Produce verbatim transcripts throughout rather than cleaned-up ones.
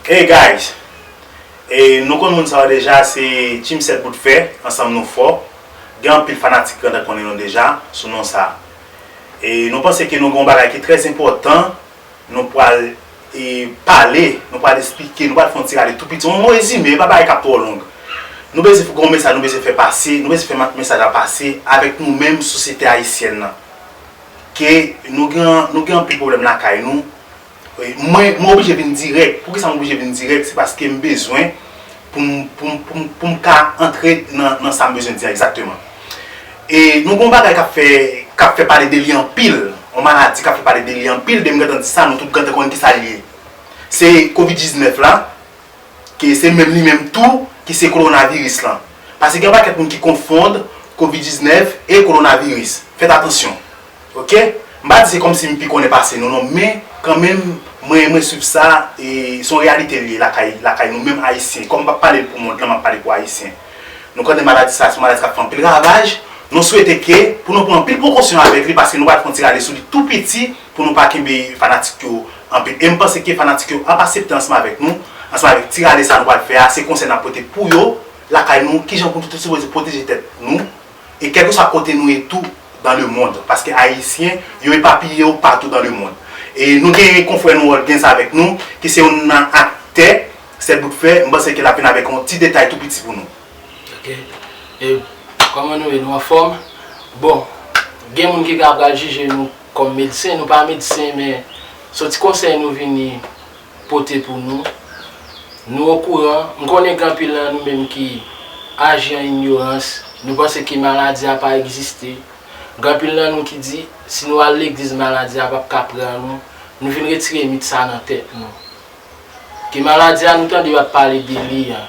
Hey guys, e nou konn moun sa yo deja, se Team sèt bout fè, ansanm nou fò. Gen anpil fanatik gentan konnen nou deja sou non sa. E nou panse ke nou gen yon bagay ki trè enpòtan, nou pral e, pale, nou pral esplike, nou pral fè yon ti rale tou piti, yon rezime, e pa bagay k ap twò long. Nou bezwen fè yon mesaj, nou bezwen fè pase, nou bezwen fè ma- mesaj la pase avèk nou menm sosyete ayisyèn nan. Ke nou gen, nou gen anpil pwoblèm lakay nou. E, mwen, mwen oblije vin dirèk. Poukisa mwen oblije vin dirèk? Se paske m bezwen pou m, pou m, pou m, pou m ka antre nan, nan sa m bezwen di a egzakteman. E nou gen yon bagay k ap fè, k ap fè pale de li anpil. Yon maladi k ap fè pale de li anpil, depi m gentan di sa, nou tout gentan konn kisa l ye. Se kovid diznèf la, ke se menm li menm tou, ki se kowonaviris lan. Paske gen yon pakèt moun ki konfonn kovid diznèf e kowonaviris. Fèt atansyon. Oke? M pa di se kòmsi m pi konnen pase nou non, men kanmenm, mwen, mwen swiv sa, e se yon reyalite l ye lakay, lakay nou menm ayisyen. Kòm m p ap pale pou mond lan, m ap pale pou ayisyen. Nou konnen maladi sa, se yon maladi k ap fè anpil ravaj. Nou swete ke, pou nou pran anpil prekosyon avèk li, paske nou pral fè yon ti rale sou li tou piti, pou nou pa kenbe fanatik yo anpil. E m panse ke fanatik yo ap aksepte ansanm avèk nou, ansanm avèk ti rale sa nou pral fè a, se konsèy n ap pote pou yo, lakay nou, kijan pou nou sipoze pwoteje tèt nou, e kèlkeswa kote nou ye tou dans le monde, paske ayisyen, yo epapiye yo patou dans le monde. E nou gen konfrè nou Rodgens avèk nou, ki se youn nan aktè sèt bout fè, m panse ke l ap vin avèk yon ti detay tou piti pou nou. Ok. E kòman nou ye? Nou anfòm? Bon, gen moun ki ka pral jije nou kòm medsen, nou pa medsen, men se yon ti konsèy nou vini pote pou nou. Nou okouran, m konnen gen anpil nan nou menm ki aji an inyorans, nou panse ke maladi a pa egziste. Gen anpil nan nou ki di, si nou al legliz maladi a p ap ka pran nou, nou vin retire mit sa nan tèt nou. Ke maladi a nou tande yo ap pale de li an,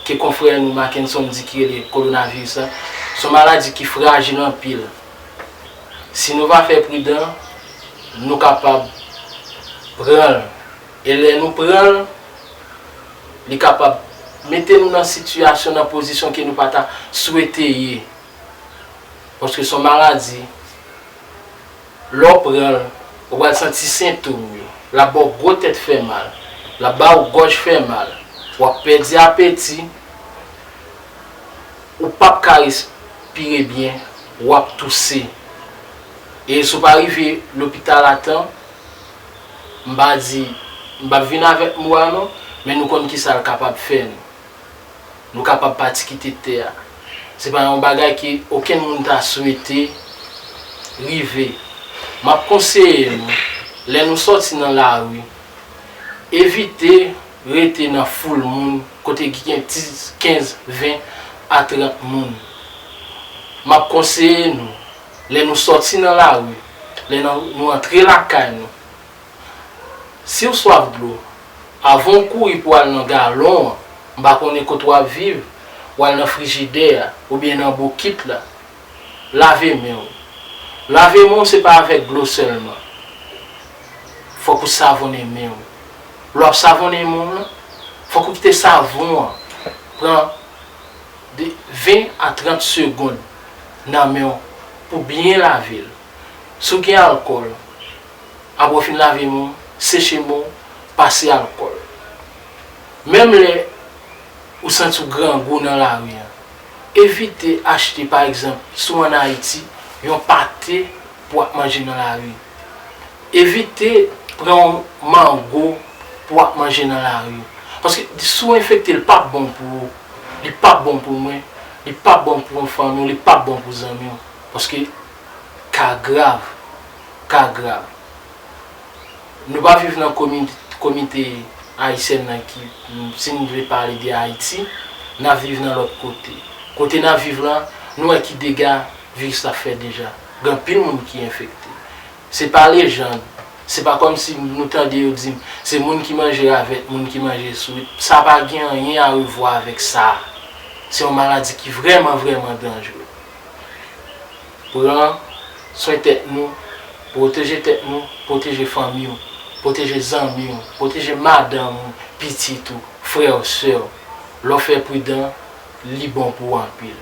ke konfrè nou Mackenson di ki rele kowonaviris lan, se yon maladi ki frajil anpil. Si nou pa fè pridan, nou kapab pran l. E lè nou pran l, li kapab mete nou nan sitiyasyon, nan pozisyon ke nou pa ta swete ye. Paske se yon maladi, lè w pran l, ou pral santi sentòm yo. L ap ba w gwo tèt fè mal. L ap ba w gòj fè mal. W ap pèdi apeti. Ou p ap ka respire byen. W ap touse. E si w pa rive lopital a tan, m pa di, m p ap vin avèk mo a non, men nou konn kisa l kapab fè nou. Nou kapab pati kite tè a. Se pa yon bagay ke okenn moun ta swete rive. M ap konseye nou, lè nou sòti nan lari, evite rete nan foul moun kote ki gen dis, kenz, ven a trant moun. M ap konseye nou, lè nou sòti nan lari, lè nou antre lakay nou, si w swaf dlo, avan w kouri pou w al nan galon an, m pa konnen kote w ap viv, w al nan frijidè a oubyen nan bokit la, lave men w. Lave men w se pa avèk dlo sèlman. Fòk ou savonnen men w. Lè w ap savonnen men w lan, fòk ou kite savon an pran de ven a trant segonn nan men w pou byen lave l. Si w gen alkòl, apre w fin lave men w, seche men w, pase alkòl. Menm lè ou santi w grangou nan lari an, evite achte, pa egzanp, si w ann Ayiti, yon pate pou w ap manje nan lari. Evite pran yon mango pou w ap manje nan lari. Paske si w enfekte, li p ap bon pou ou, li p ap bon pou mwen, li p ap bon pou fanmi w, li p ap bon pou zanmi w. Paske ka grav, ka grav. Nou pa viv nan komi, komite ayisyèn nan ki, si n vle pale de Ayiti, n ap viv nan lòt kote. Kote n ap viv lan, nou wè ki dega viris la fè deja. Gen anpil moun ki enfekte. Se pa lejann. Se pa kòmsi nou tande yo di se moun ki manje ravèt, moun ki manje sourit. Sa pa gen anyen a revwa avèk sa. Se yon maladi ki vrèman, vrèman danjre. Pran swen tèt nou, pwoteje tèt nou, pwoteje fanmi w, pwoteje zanmi w, pwoteje madanm ou, pitit ou, frè w, sè w. Lè w fè pridan, li bon pou ou anpil.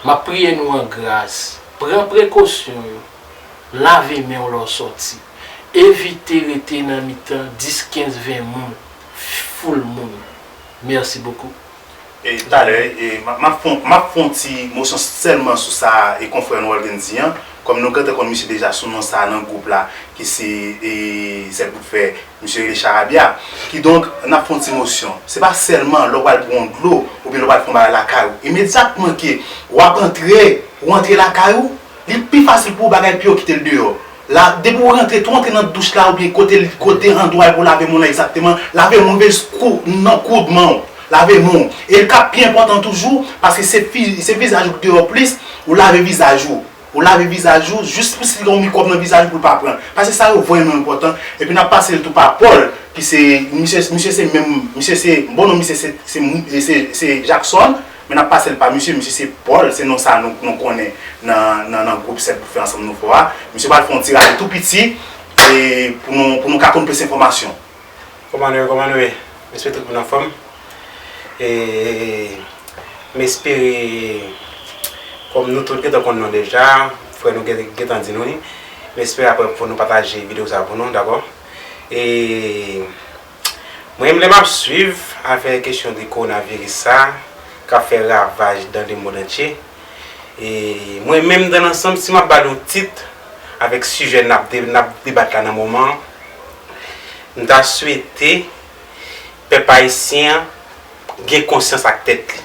M ap priye nou an gras, pran prekosyon yo, lave men w lè w sòti, evite rete nan mitan dis, kenz, ven moun, Foul moun. Merci beaucoup. E talè, e m ap fè yon ti mosyon sèlman sou sa e konfrè nou Walden di an. Kòm nou gentan konn misye deja sou non sa nan gwoup la, ki se e sèl bout fè misye rele Charabia. Kidonk, n ap fè yon ti mosyon. Se pa sèlman lè w pral bwè yon dlo oubyen lè w pral fè yon bagay lakay ou. Imedyatman ke w ap antre, ou antre lakay ou, li pi fasil pou ou bagay pye w kite l deyò. La, depi w rantre, tou w antre nan douch la oubyen kote kote andwa pou w lave men w lan egzakteman, lave men w vle kou nan koud men w, lave men w. E l ka pi enpòtan toujou, paske se fi, se vizaj ou k deyò plis, ou lave vizaj ou. Ou lave vizaj ou, jis pou si gen yon mikwòb nan vizaj ou pou l pa pran. Paske sa yo vrèman enpòtan. Epi n ap pase l tou pa Paul, ki se, misye, misye se menm, misye se, bon non misye se, se, se, se Jackson, men n ap pase l pa misye, misye se Paul, se non sa nou, nou konnen nan, nan, nan gwoup sèt pou fè ansanm nou fò a. Misye pral fè yon ti rale tou piti e pou nou, pou nou ka konn plis enfòmasyon. Kòman nou ye, kòman nou ye? M espere tout moun anfòm. E m espere, kòm nou tout gentan konn non deja, frè nou gen- gentan di nou li, m espere apre fò nou pataje videyo sa pou nou, dakò? E mwen menm lè m ap swiv afè kesyon de kowonaviris sa k ap fè ravaj dans le monde entier, e mwen menm dans l'ensemble, si m ap ba l yon tit avèk sijè n ap de- n ap debat la nan moman an, m ta swete pèp ayisyen an gen konsyans ak tèt li.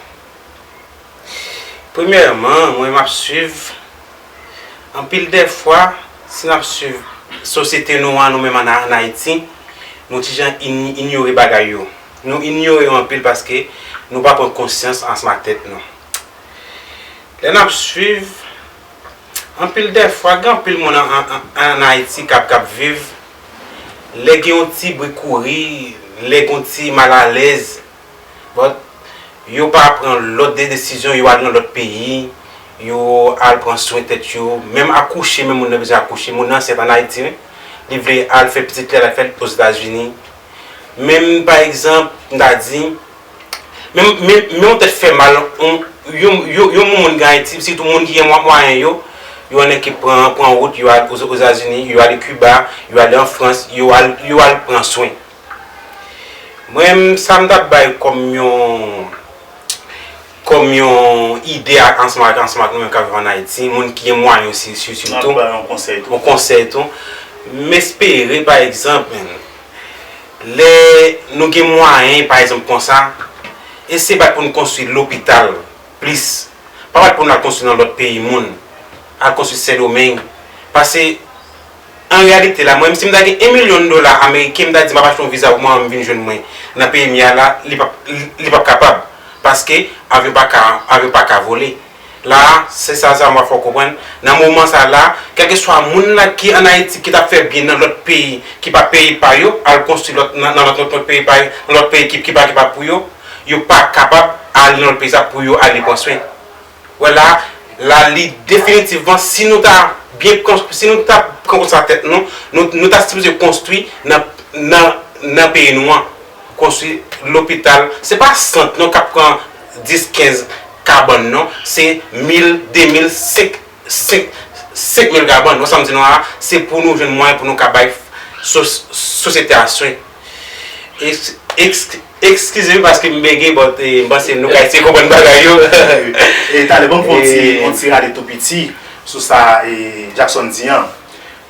Premyèman, mwen m ap swiv, anpil dèfwa, si n ap swiv sosyete nou an, nou menm ann Ayiti, nou ti jan inyore bagay yo. Nou inyore yo anpil paske nou pa pran konsyans ansanm ak tèt nou. Lè n ap swiv, anpil dèfwa, gen anpil moun ann Ayiti k ap k ap viv, lè gen yon ti bri kouri, lè gen yon ti malalèz, but yo pa pran lòt de desizyon, yo al nan lòt peyi, yo al pran swen tèt yo, menm akouche, menm moun nan bezwen akouche, moun nan ansent ann Ayiti wi, li vle al fè pitit li, al fè l Ozetazini. Menm pa egzanp, m ta di, menm, menm, menm yon tèt fè mal, yon, yon, yon, yon moun gen Ayiti, sitou moun ki gen mwa- mwayen yo, yo annik pran, pran wout, yo al Ozetazini, yo ale Kiba, yo ale an Frans, yo al, yo al pran swen. Mwen menm, sa m t ap bay kòm yon kòm yon ide ansanm ak ansanm ak nou menm k ap viv ann Ayiti, moun ki gen mwayen osi sitou, yon konsèy tou. M espere pa egzanp, lè nou gen mwayen pa egzanp konsa, eseye bat pou n konstwi lopital plis. Pa bat pou n al konstwi nan lòt peyi moun, al konstwi Sendomeng. Paske An reyalite la, mwen menm si m ta gen en milyon dola ameriken, m ta di m ap achte yon viza pou mwen menm vin jwenn mwen nan peyi m ye a la, li p ap, li p ap kapab. Paske avyon pa ka, avyon pa ka vole. La a, se sa, sa m ap fè w konprann. Nan moman sa la, kèlkeswa moun la ki ann Ayiti, ki t ap fè byen nan lòt peyi, ki pa peyi pa yo, al konstwi lòt, nan, nan lòt, lòt, lòt peyi pa yo, nan lòt peyi ki, ki pa, ki pa pou yo, yo pa kapab ale nan lòt peyi sa pou yo ale pran swen. Wè la, la li definitivman, si nou ta byen konstwi, si nou ta pran konsyans ak tèt nou, nou, nou ta sipoze konstwi nan, nan, nan peyi nou an. Konstwi lopital, se pa sant non k ap pran dis, kenz kabann non, se mil, de mil, senk, senk, senk mil kabann. Wè sa m di nou a, se pou nou jwenn mwayen pou nou ka bay sosyete a swen. Eskize m paske m bege, but m panse nou ka eseye konprann bagay yo. E talè, ban m fè yon ti, yon ti rale tou piti sou sa Jackson di an.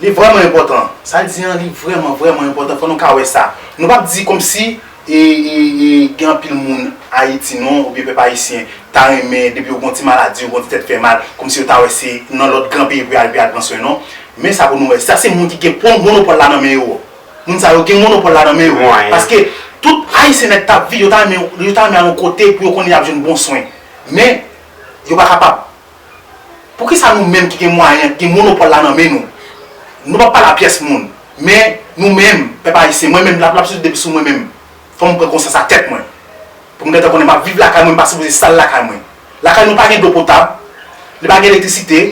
Li vrèman enpòtan. Sa l di an, li vrèman, vrèman enpòtan. Fò nou ka wè sa. Nou p ap di kòmsi e, e, e, gen anpil moun Ayiti non, oubyen pèp ayisyen ta renmen depi yo gen yon ti maladi, yo gen yon ti tèt fè mal, kòmsi yo ta wè se nan lòt gran peyi pou y al, pou y al pran swen non. Men sa pou nou wè, sa se moun ki gen monopòl la nan men yo. Moun sa yo gen monopòl la nan men yo. Paske tout Ayisyen nèt k ap viv, yo ta renmen, yo ta renmen al yon kote pou yo konnen y ap jwenn bon swen. Men, yo pa kapab. Poukisa nou menm ki gen mwayen, ki gen monopòl la nan men nou, nou p ap pale a pyès moun? Men, nou menm, pèp ayisyen, mwen menm, l ap, l ap soti depi sou mwen menm. Fò m pran konsyans ak tèt mwen. Pou m gentan konnen m ap viv lakay mwen, m pa sipoze sal lakay mwen. Lakay nou pa gen dlo potab, li pa gen elektrisite,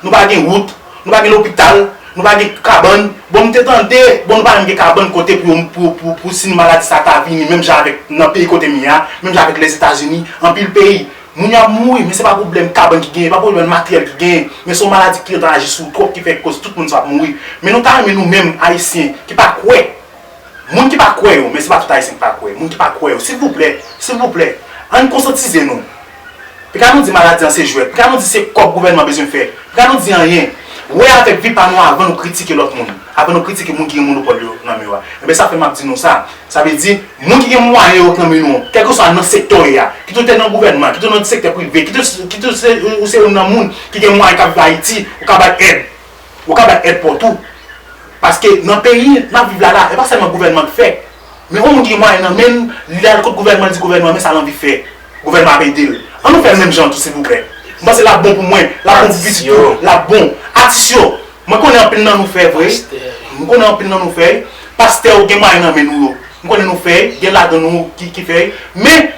nou pa gen wout, nou pa gen lopital, nou pa gen kabann. Bon, m te tande, bon, nou pa menm gen kabann kote pou yo, pou, pou, pou si maladi sa ta vini, menm jan avèk nan peyi kote m ye a, menm jan avèk Lèzetazini, anpil peyi. Moun yo ap mouri, men se pa pwoblèm kabann ki genyen, pa pwoblèm materyèl ki genyen, men se yon maladi ki antrave sou ou twòp ki fè koz tout moun sa ap mouri. Men nou ta renmen nou menm, Ayisyen, ki pa kwè Moun ki pa kwè yo, men se pa tout Ayisyen ki pa kwè. Moun ki pa kwè yo, silvouplè, silvouplè, ann konsantize nou. Pika nou di maladi an se jwèt. Pika nou di se kòb gouvènman bezwen fè. Pika nou di anyen. Wè avèk vi pa nou avan nou kritike lòt moun. Avan nou kritike moun ki gen monopòl yo nan men yo a. Enben sa fè m ap di nou sa. Sa vle di, moun ki gen mwayen yo nan men nou, kèlkeswa nan sektè w ye a, kit ou te nan gouvènman, kit ou nan sektè prive, kit ou, kit ou se, ou se youn nan moun ki gen mwayen k ap viv Ayiti, ou ka bay èd. Ou ka bay èd pou w tou. Paske nan peyi n ap viv la la, e pa sèlman gouvènman k fè. Men yon moun ki gen mwayen nan men l, li al kot gouvènman, li di gouvènman, men sa l anvi fè. Gouvènman ap ede l. Ann nou fè l menm jan tou, silvouplè. M panse l ap bon pou mwen, l ap bon pou pitit ou, l ap bon. Atis yo, mwen konnen anpil nan nou fè vre. M konnen anpil nan nou fè. Pastè yo gen mwayen nan men nou yo. M konnen nou fè, gen ladan nou ki, ki fè. Men,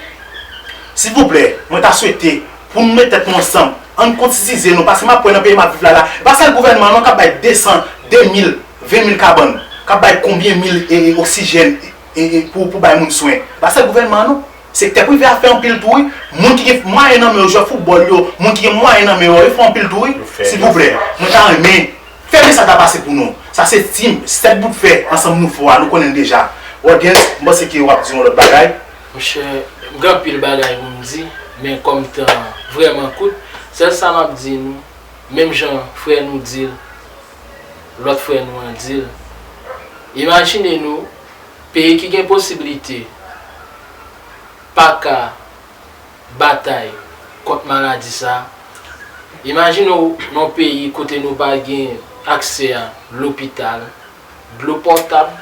silvouplè, mwen ta swete pou nou met tèt nou ansanm, ann konsantize nou, paske m ap wè nan peyi m ap viv la la, e pa sèl gouvènman an non k ap bay de san, de mil, ven mil kabann, k ap bay konbyen mil e, e, oksijèn e, e, pou, pou bay moun swen. E pa sèl gouvènman an non. Sektè prive a fè anpil tou wi. Moun ki gen mwayen nan men yo, jwè foutbòl yo, moun ki gen mwayen nan men yo, yo fè anpil tou wi. Silvouplè, mwen ta renmen fè mesaj la pase pou nou. Sa se tim, sèt bout fè, ansanm nou fò a, nou konnen l deja. Rodens, m panse ke w ap di yon lòt bagay. Monchè, m gen anpil bagay pou m di, men kòm tan vrèman kout, sèl sa m ap di nou, menm jan frè nou di l, lòt frè nou an di l, imajine nou, peyi ki gen posiblite pa ka batay kont maladi sa. Imajine w nan yon peyi kote nou pa gen aksè a lopital, dlo potab.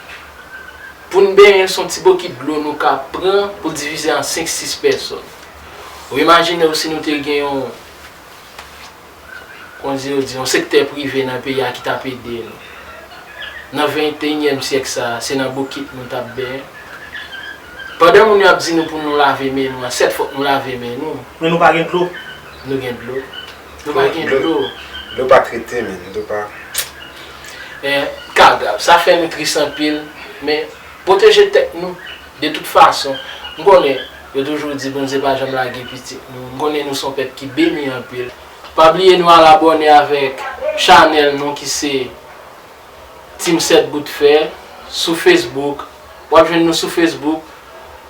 Pou n benyen, se yon ti bokit dlo nou ka pran pou divize an senk, sis pèsòn. Ou imajine w si nou te gen yon, kòman di yo di, yon sektè prive nan peyi a ki t ap ede nou. Nan venteyinyèm syèk sa a, se nan bokit nou t ap benyen. Pandan moun yo ap di nou pou nou lave men nou an, sèt fòk nou lave men nou. Men nou pa gen dlo. Nou gen dlo. Nou pa gen dlo. Dlo pa trete, men dlo pa. E, ka grav. Sa fè nou tris anpil, men pwoteje tèt nou. De tout fason, m konnen yo toujou di Bondye pa janm lage pitit nou. M konnen nou se yon pèp ki beni anpil. Pa bliye nou al abòne avèk chanèl nou ki se Team sèt Bout Fè sou Facebook. W ap jwenn nou sou Facebook,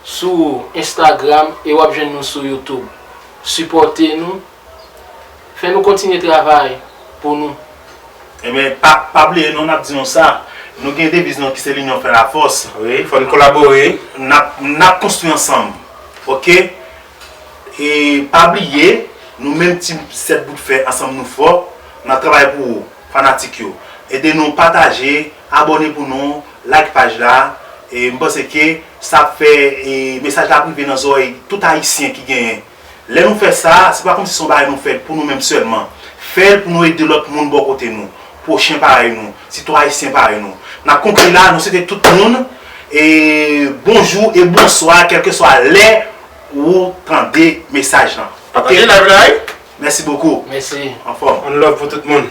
sou Instagram e w ap jwenn nou sou YouTube. Sipòte nou, fè nou kontinye travay pou nou. Enben, pa, pa bliye non, n ap di nou sa. Nou gen deviz nou ki se L'union fait la force. Wi, fò n kolabore. N ap, n ap konstwi ansanm. Oke? E pa bliye, nou menm Team sèt Bout Fè, ansanm nou fò. N ap travay pou ou, fanatik yo. Ede nou pataje, abòne pou nou, like paj la. E m panse ke sa ap fè, e, mesaj la ap rive nan zòrèy tout Ayisyen ki genyen. Lè nou fè sa, se pa kòmsi se yon bagay nou fè pou nou menm sèlman. Fè l pou nou ede lòt moun bò kote nou, pwochen parèy nou, sitou Ayisyen parèy nou. N ap konkli la, nou swete tout moun, e, bonjou e bonswa, kèlkeswa lè ou tande mesaj lan. Oke? Tande live la, wi. Mèsi bokou. Mèsi. Anfòm. One love pou tout moun.